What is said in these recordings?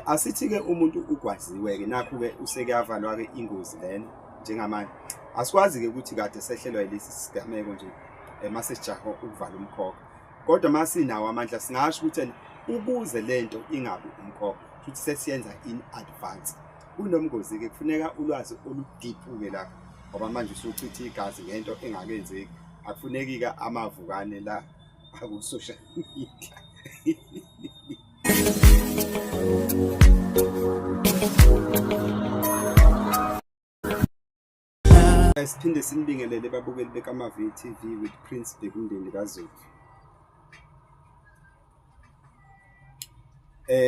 Asithi-ke umuntu ugwaziwe-ke, nakhu-ke usekuyavalwa-ke ingozi lena njengamanje. Asikwazi-ke ukuthi kade sehlelwa yilesi sigameko nje mase sijaha ukuvala umkhokha. Kodwa uma sinawo amandla singasho ukuthi ena ukuze lento ingabi umkhokha, futhi sesiyenza in advance. Kunomngozi-ke kufuneka ulwazi olu-deep-ke lapho ngoba manje usuchitha igazi ngento engakenzeki. Akufuneki-ke amavukane la aku-social media. Siphinde sinibingelele babukeli bekaMavi TV with Prince Bhekumndeni kaZulu.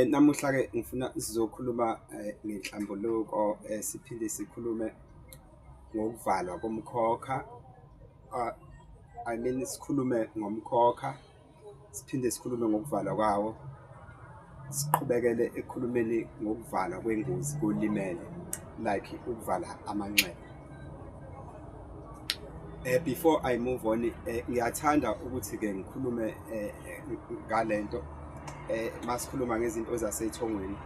Namuhla ke ngifuna sizokhuluma ngenhlambuluko, siphinde sikhulume ngokuvalwa komkhokha. I mean sikhulume ngomkhokha, siphinde sikhulume ngokuvalwa kwawo, siqhubekele ekukhulumeni ngokuvalwa kwengozi kolimele, like ukuvala amanxeba. Before I move on, ngiyathanda ukuthi-ke ngikhulume ngalento masikhuluma ngezinto zasethongweni.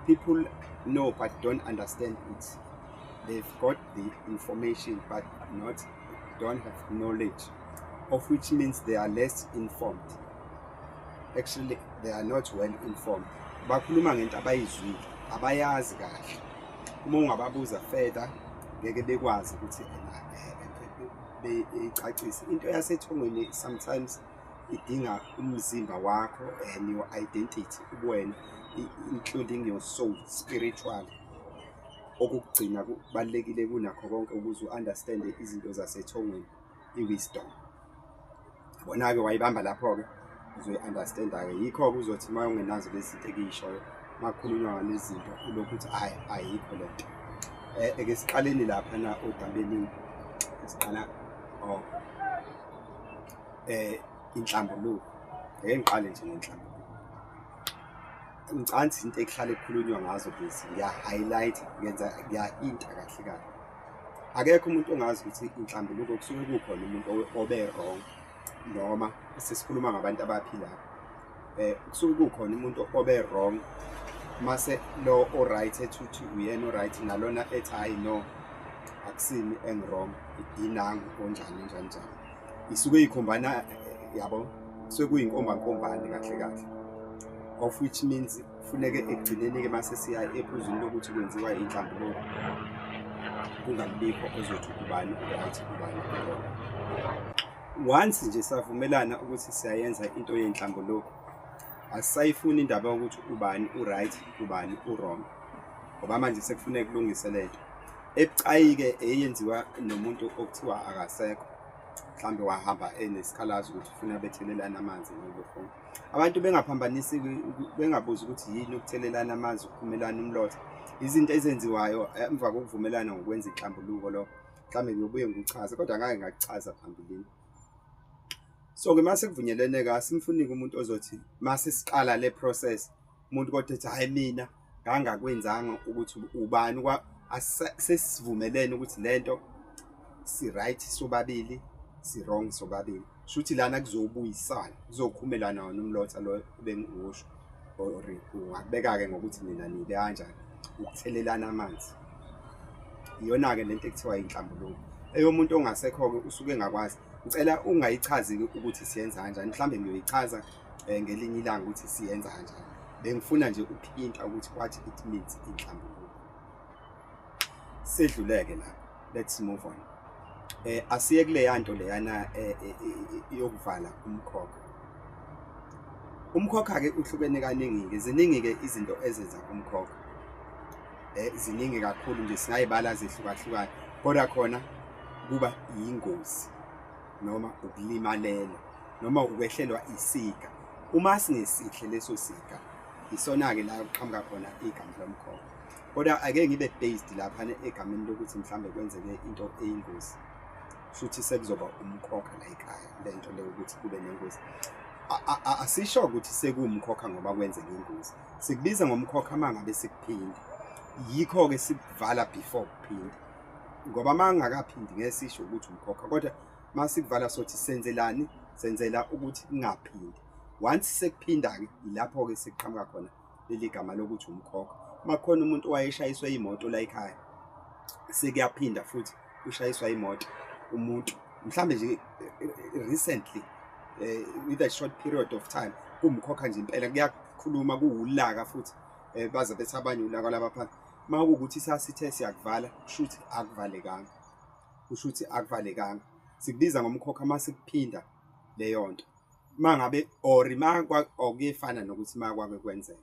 People know but don't understand it. They've got the information but not don't have knowledge, of which means they are less informed. Actually, they are not well informed. Bakhuluma ngento abayizwile, abayazi kahle. Uma ungababuza further, ngeke bekwazi ukuthi beyicacise. Into yasethongweni sometimes idinga umzimba wakho and your identity, ubuwena, including your soul, spiritual. Okokugcina kubalulekile kunakho konke ukuze u-understand izinto zasethongweni, i-wisdom. Yabona-ke wayibamba lapho-ke, uzoyi-understand-a-ke. Yikho-ke uzothi uma ungenazo lezi zinto engiyishoyo, uma kukhulunywa ngalezi zinto ulokhu uthi hhayi, ayikho le nto. Ake siqaleni laphana odabeni, siqala oh inhlambuluko. Ake ngiqale nje ngenhlambuluko. Ngicabanga into ekuhlale kukhulunywa ngazo lezi, ngiya-highlight, ngenza ngiya-hinta kahle kahle. Akekho umuntu ongazi ukuthi inhlambuluko kusuke kukhona umuntu obe wrong, noma sesikhuluma ngabantu abaphilayo. Kusuke kukhona umuntu obe wrong, mase lo o-right ethi uthi uyena o-right, nalona ethi hhayi no, akusimi engi-wrong, inangu onjani njani njani. Isuke ikhombana, yabo, kusuke kuyinkombankombane kahle kahle. Of which means kufuneke ekugcineni-ke mase siya ephuzwini lokuthi kwenziwa inhlambuluko, kungabikho ozothi ubani u-right, ubani u-wrong. Once nje savumelana ukuthi siyayenza into yenhlambuluko, asisayifuni indaba yokuthi ubani u-right, ubani u-wrong, ngoba manje sekufuneka kulungise lento ebucayi-ke eyenziwa nomuntu okuthiwa akasekho, mhlawumbe wahamba enesikhalazo ukuthi ufuna bethelelane amanzi nobufuna. Abantu bengaphambanisi, bengabuzi ukuthi yini ukuthelelana amanzi, ukuphumelana umlotha, izinto ezenziwayo emva kokuvumelana ngokwenza inhlambuluko lokho. Mhlawumbe ngiyobuye ngikuchaze, kodwa ngake ngakuchaza phambilini. So-ke mase kuvunyelene-ke, asimfuni-ke umuntu ozothi mase siqala le process, umuntu kodwa ethi hhayi mina ngangakwenzanga ukuthi ubani, sesivumelene ukuthi lento si-right sobabili, si-wrong sobabili. Shuthi lana kuzobuyisana, kuzokhumelana wona umlotha lo ebengiwusho, or ungakubeka-ke ngokuthi nina nibe kanjani, ukuthelelana amanzi. Iyona-ke lento ekuthiwa inhlambuluko. Eyomuntu ongasekho-ke usuke engakwazi. Ngicela ungayichazi-ke ukuthi siyenza kanjani, mhlawumbe ngiyoyichaza ngelinye ilanga ukuthi siyenza kanjani. Bengifuna nje ukuphinta ukuthi what it means inhlambuluko. Sedluleke lapho, let's move on. Asiye kuleya nto leyana yokuvala umkhokha. Umkhokha-ke uhlukene kaningi-ke, ziningi-ke izinto ezenza umkhokha. Ziningi kakhulu nje, singayibala zihlukahlukane, kodwa khona kuba yingozi noma ukulimalela noma ukwehlelwa isiga. Uma singesihle leso siga, isona-ke la kuqhamuka khona igama lomkhokha. Kodwa ake ngibe based laphana egameni lokuthi mhlambe kwenzeke into eyingozi, shuthi sekuzoba umkhokha la ekhaya lento le ukuthi kube nengozi. Asisho ukuthi sekuwumkhokha ngoba kwenzeke ingozi, sikubiza ngomkhokha uma ngabe sikuphinda. Yikho-ke sikuvala before kuphinda, ngoba uma kungakaphindi ngeke sisho ukuthi umkhokha, kodwa uma sikuvala sothi senzelani? Senzela ukuthi kungaphindi. Once sekuphinda-ke, ilapho-ke sekuqhamuka khona leli gama lokuthi umkhokha. Uma kukhona umuntu owayeshayiswe imoto la ekhaya, sekuyaphinda futhi ushayiswa imoto umuntu, mhlambe nje recently, with a short period of time, kuwumkhokha nje impela, kuyakhuluma kuwulaka futhi, baze bethi abanye ulaka labaphansi. Uma kuwukuthi sasithe siyakuvala, kusho ukuthi akuvalekanga, kusho ukuthi akuvalekanga. Sikubiza ngomkhokha uma sikuphinda leyo nto. Uma ngabe or or kuyefana nokuthi uma kwake kwenzeka.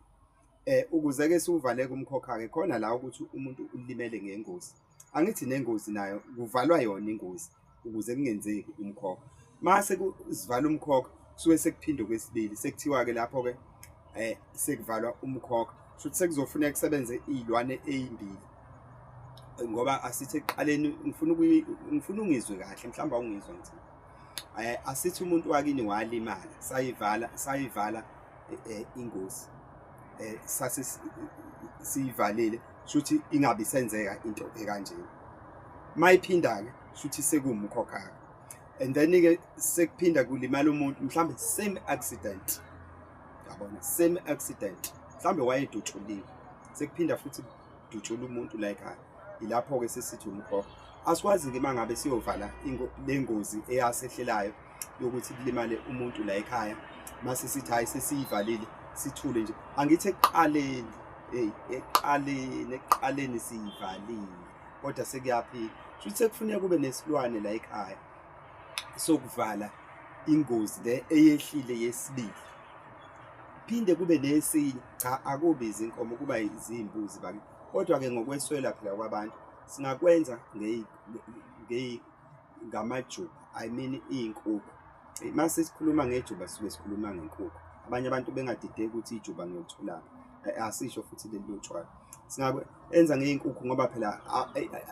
Ukuze-ke siwuvaleke umkhokha-ke khona la ukuthi umuntu ulimele ngengozi. Angithi nengozi nayo kuvalwa yona ingozi ukuze kungenzeki umkhokha. Mase kusivala umkhokha kusuke sekuphindwe kwesibili, sekuthiwa-ke lapho-ke sekuvalwa umkhokha, kusho ukuthi sekuzofuneka kusebenze iy'lwane ey'mbili, ngoba asithi ekuqaleni ngifuna ungizwe kahle, mhlawumbe awungizwa ngithini. Asithi umuntu wakini walimala, sayivala ingozi, sase siyivalile, kusho ukuthi ingabe isenzeka into ekanjena. Mayiphinda-ke kusho ukuthi sekuwumkhokha-ke, and then-ke sekuphinda kulimala umuntu, mhlawumbe same accident, yabona, same accident, mhlawumbe wayedutshuliwe, sekuphinda futhi kudutshula umuntu la ekhaya, ilapho-ke sesithi umkhokha. Asikwazi-ke uma ngabe siyovala le ngozi eyasehlelayo yokuthi kulimale umuntu la ekhaya, mase sithi hhayi sesiyivalile, sithule nje. Angithi ekuqaleni, hey, ekuqaleni siyivalile, kodwa sekuyaphila. Kusho ukuthi sekufuneka kube nesilwane la ekhaya sokuvala ingozi le eyehlile yesibili. Phinde kube nesinye, cha akubi izinkomo, kuba izimbuzi bakithi. Kodwa-ke ngokweswela phela kwabantu singakwenza ngamajuba, I mean iy'nkukhu. Mase sikhuluma ngejuba sisuke sikhuluma ngenkukhu. Abanye abantu bengadideki ukuthi ijuba ngiyolitholaphi. Asisho futhi leli lotshwala. Singakwenza ngey'nkukhu ngoba phela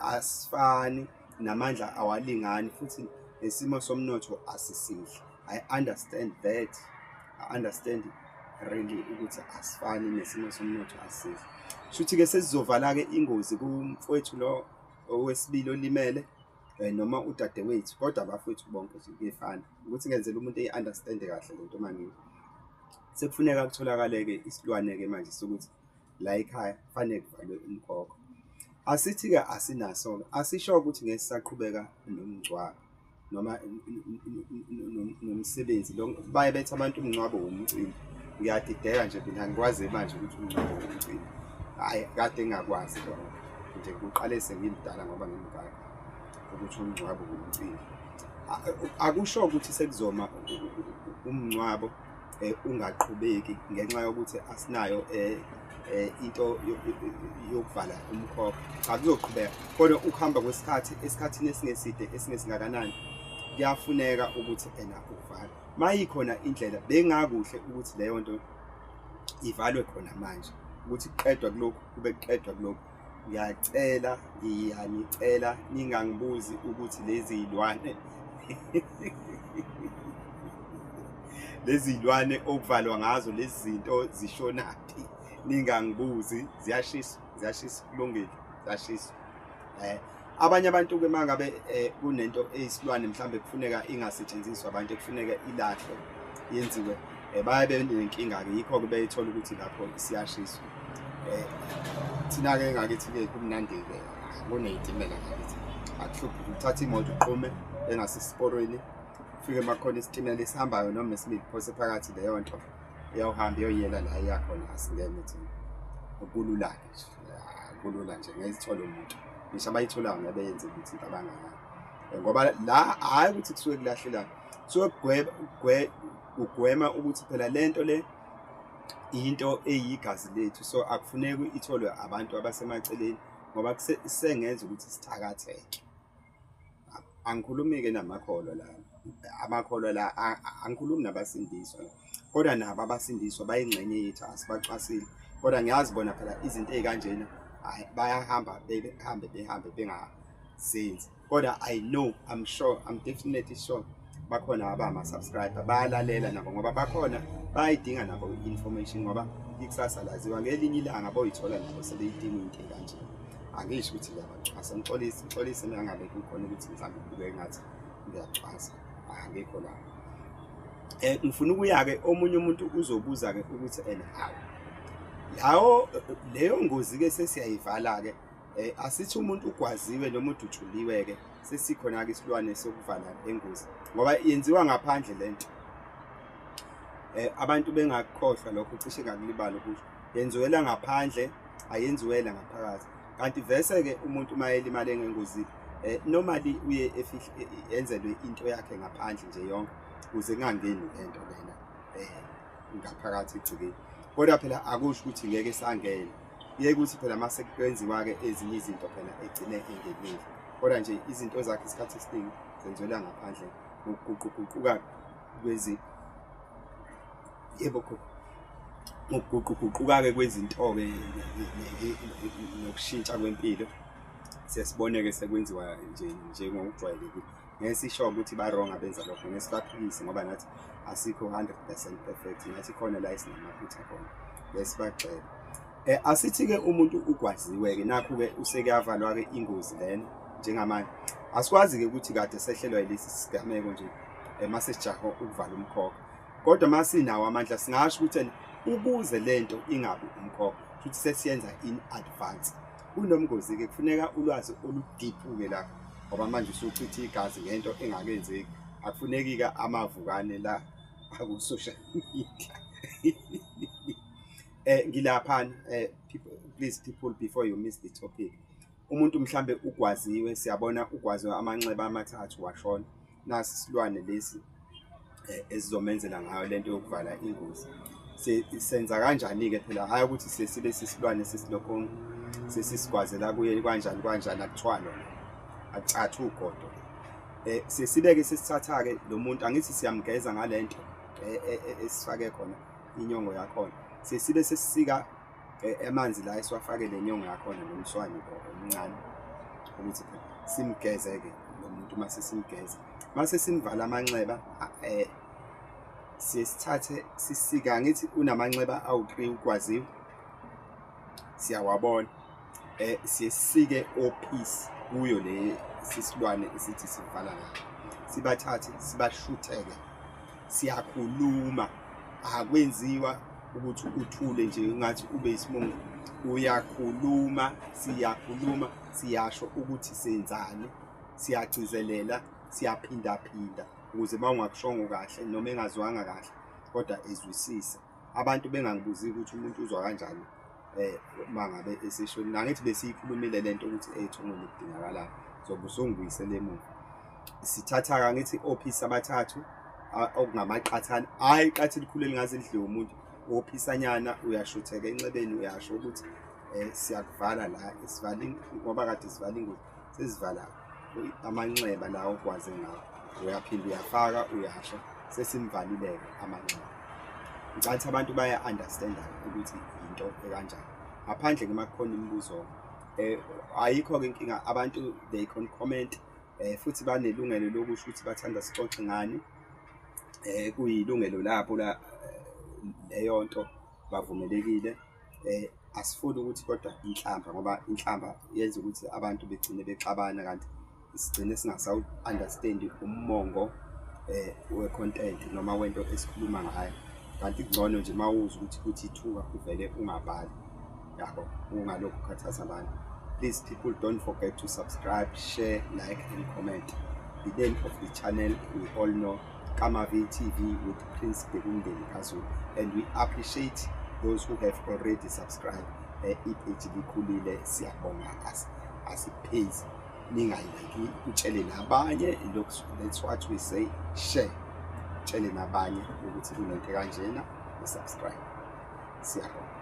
asifani, namandla awalingani, futhi nesimo somnotho asisihle. I understand that. I understand really ukuthi asifani, nesimo somnotho asisihle. Shuthi-ke sesizovala-ke ingozi kumfowethu lo owesibili olimele, noma udadewethu, kodwa abafowethu bonke nje kuyefana. Ukuthi ngenzela umuntu eyi-understand-e kahle lento uma . Sekufuneka kutholakale-ke isilwane-ke manje sokuthi la ekhaya kufanele kuvalwe umkhokha. Asithi-ke asinaso-ke, asisho ukuthi ngeke sisaqhubeka nomngcwabo noma nomsebenzi lo. Baye bethi abantu umngcwabo wumcimbi. Ngiyadideka nje mina, angikwazi manje ukuthi umngcwabo wumcimbi. Hhayi, kade ngingakwazi lokho nje, kuqale sengimdala ngoba ngimngaka ukuthi umngcwabo wumcimbi. Akusho ukuthi sekuzoma umngcwabo ungaqhubeki ngenxa yokuthi asinayo into yokuvala umkhokha. Cha, kuzoqhubeka, kodwa ukuhamba kwesikhathi, esikhathini esingeside esingesingakanani, kuyafuneka ukuthi ena uvale. Mayikhona indlela, bengakuhle ukuthi leyo nto ivalwe khona manje, ukuthi kuqedwa kulokhu kube kuqedwa kulokhu. Ngiyacela, ngiyanicela ningangibuzi ukuthi lezi zilwane lezi zilwane okuvalwa ngazo lezi zinto zishonaphi, ningangibuzi. Ziyashiswa, ziyashiswa, kulungile, ziyashiswa. Abanye abantu-ke uma ngabe kunento eyisilwane mhlambe kufuneka ingasetshenziswa abantu, ekufuneka ilahlwe yenziwe, baye benenkinga-ke, yikho-ke beyithola ukuthi lapho siyashiswa. Thina-ke ngakithi-ke kumnandi-ke, kuney'timela ngakithi, akuhluphi, uthatha imoto uqhume engasesiporweni, ufike uma kukhona isitimela esihambayo noma esibili, phose phakathi leyo nto iyawuhamba iyoyela la iyakhona, asingene thina. Kulula-ke nje, kulula nje, ngeke sithole umuntu, ngisho abayitholayo ngeke beyenze ukuthi into abangayazi, ngoba la hhayi ukuthi kusuke kulahlelana, kusuke kugwema ukuthi phela lento le into eyigazi lethu, so akufuneki itholwe abantu abasemaceleni ngoba kusengenza ukuthi sithakatheke. Angikhulumi-ke namakholwa la, amakholwa la, angikhulumi nabasindiswa la, kodwa nabo abasindiswa bayingxenye yethu, asibacwasile, kodwa ngiyazi bona phela izinto ey'kanjena hhayi bayahamba behambe behambe bengazenzi, kodwa I know, I'm sure, I'm definitely sure bakhona abama-subscriber bayalalela nabo, ngoba bakhona bayayidinga nabo i-information, ngoba ikusasa laziwa, ngelinye ilanga boyithola nabo sebeyidinga into ekanje. Angisho ukuthi ngiyabacwasa, ngixolise, ngixolise mina ngabe kukhona ukuthi mhlawumbe kubukeka ngathi ngiyacwasa, angikho lapho. Ngifuna ukuya-ke, omunye umuntu uzobuza-ke ukuthi ena hawu, Lawo leyo ngozi-ke sesiyayivala-ke. Asithi umuntu ugwaziwe noma udutshuliwe-ke, sesikhona-ke isilwane sokuvala le ngozi ngoba yenziwa ngaphandle le nto. Abantu bengakukhohlwa lokho, cishe ngakulibala ukusho. Yenziwela ngaphandle, ayenziwela ngaphakathi. Kanti vese-ke umuntu uma elimale ngengozi, normally uye enzelwe into yakhe ngaphandle nje yonke ukuze kungangeni lento lena ngaphakathi egcekeni. Kodwa phela akusho ukuthi ngeke sangena. Kuye kuthi phela uma sekwenziwa-ke ezinye izinto phela egcine engenile. Kodwa nje izinto zakhe isikhathi esiningi zenziwela ngaphandle ngokuguquguquka kwezi yebo gogo ngokuguquguquka-ke kwezinto-ke nokushintsha kwempilo siyasibone-ke sekwenziwa nje njengokujwayelekile. Ngeke sisho ukuthi ba-wrong abenza lokho, ngeke sibaphikise ngoba nathi asikho 100% perfect, nathi khona la esinamaphutha khona, ngeke sibagxeke. Asithi-ke umuntu ugwaziwe-ke, nakhu-ke usekuyavalwa-ke ingozi lena njengamanje. Asikwazi-ke ukuthi kade sehlelwa yilesi sigameko nje mase sijaha ukuvala umkhokha. Kodwa uma sinawo amandla singasho ukuthi ukuze lento ingabi umkhokha, futhi sesiyenza in advance. Kunomngozi-ke kufuneka ulwazi olu-deep-ke lapho ngoba manje usuchitha igazi ngento engakenzeki. Akufuneki-ke amavukane la aku-social media. Ngilaphana people, please people, before you miss the topic. Umuntu mhlambe ugwaziwe, siyabona ugwaziwe amanxeba amathathu washona. Nasi isilwane lesi esizomenzela ngayo lento yokuvala ingozi. Senza kanjani-ke phela, hhayi ukuthi sesibe sisilwane sesilokhu sesisigwazela kuye kanjani kanjani, akuthwalwa akucathi ugodo. Sesibeke sesithatha-ke lo muntu, angithi siyamgeza ngalento esifake khona inyongo yakhona. Sesibe sesisika amanzi la esiwafake le nyongo yakhona nomswane lo omncane ukuthi simgeze-ke lo muntu. Uma sesimgeza, mase simvala amanxeba, siyesithathe sisika, angithi unamanxeba awu-3 ugwaziwe, siyawabona. Siyesike ophisi kuyo le sisilwane esithi sivala ngayo, sibathathe sibashutheke. Siyakhuluma, akwenziwa ukuthi uthule nje ungathi ube isimungu. Uyakhuluma, siyakhuluma, siyasho ukuthi senzani, siyagcizelela, siyaphindaphinda ukuze uma ungakushongo kahle noma engazwanga kahle kodwa ezwisise. Abantu bengangibuzi ukuthi umuntu uzwa kanjani uma ngabe eseshonile. Angithi besiyikhulumile lento ukuthi ey'thongweni kudingakalani, zobe usungibuyisela emuva. Sithatha-ke angithi ophisi abathathu okungamaqathane, hhayi iqatha elikhulu elingaze lidliwe umuntu, ophisanyana uyashutheka enxebeni, uyasho ukuthi siyakuvala la, sivala ngoba kade sivala ingozi, sesivala amanxeba la ogwaze ngawo. Uyaphinda uyafaka, uyasho sesimvalile-ke amanxeba. Ngicathi abantu baya-understand-a ukuthi into ekanjani. Ngaphandle-ke uma kukhona imibuzo, ayikho-ke inkinga, abantu they can comment, futhi banelungelo lokusho ukuthi bathanda sixoxe ngani. Kuyilungelo labo la leyo nto, bavumelekile. Asifuni ukuthi kodwa inhlamba, ngoba inhlamba yenza ukuthi abantu begcine bexabana, kanti sigcine singasawu-understand umongo we-content noma wento esikhuluma ngayo. Kanti kungcono nje uma uzwa ukuthi kuthi ithuka uvele ungabhali, yabo, ungalokhu ukhathaza abantu. Please people, don't forget to subscribe, share, like and comment. The name of the channel we all know, Kamavi TV with Prince Bhekumndeni kaZulu, and we appreciate those who have already subscribed. I-page likhulile, siyabonga, asiphezi. Ningayeki, utshele nabanye. That's what we say, share, tshele nabanye ukuthi kunento kanjena, usubscribe. Siyabonga.